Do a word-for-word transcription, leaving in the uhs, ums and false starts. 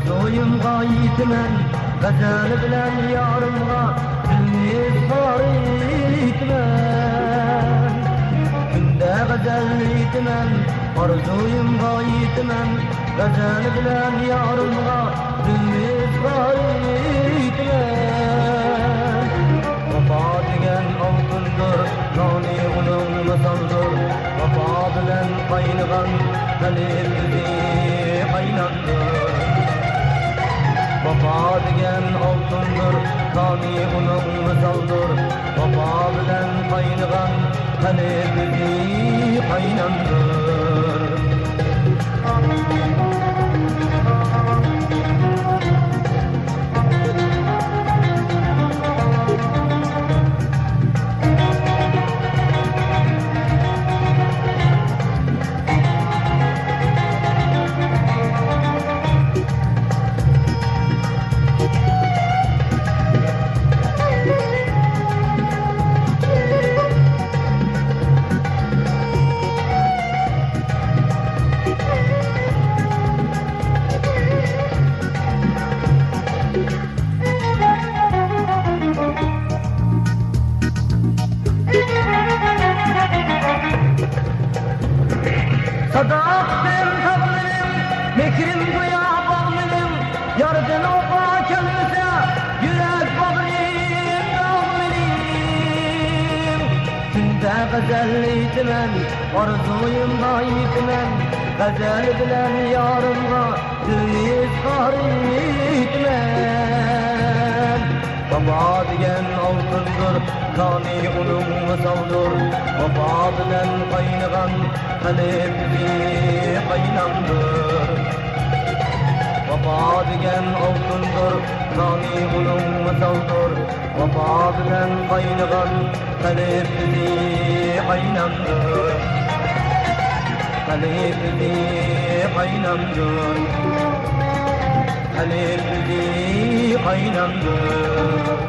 ئارزۇيۇمغا يېتىمەن، غەزەل بىلەن يارىمغا دىلنى ئىزھار ئېيتىمەن. كۈندە غەزەل ئېيتىمەن، ئارزۇيۇمغا يېتىمەن، غەزەل بىلەن يارىمغا دىلنى ئىزھار ئېيتىمەن. ۋاپا دېگەن ئالتۇندۇر، نانى ئۇنىڭ مىسالدۇر. ۋاپا بىلەن قاينىغان قەلب بىزنى قاينامدۇر. ۋاپا دېگەن ئالتۇندۇر، نانى ئۇنىڭ مىسالدۇر. ۋاپا بىلەن قاينىغان قەلب بىزنى قاينامدۇر. ساداقىتىم تاغلىرىم، مېھرىم گويا باغلىرىم، ياردىن ۋاپا كەلمىسە، يۈرەك باغرىم داغلىرىم. كۈندە غەزەل ئېيتىمەن، ئارزۇيۇمغا يېتىمەن، غەزەل بىلەن يارىمغا دىلنى ئىزھار ئېيتىمەن. ۋاپا دېگەن ئالتۇندۇر، كانى ئۇنىڭ مىسالدۇر. ۋاپا بىلەن قاينىغان قەلب بىزنى قاينامدۇر. ۋاپا دېگەن ئالتۇندۇر، كانى ئۇنىڭ مىسالدۇر. ۋاپا بىلەن قاينىغان قەلب بىزنى قاينامدۇر. قەلب بىزنى قاينامدۇر. قەلب بىزنى قاينامدۇر.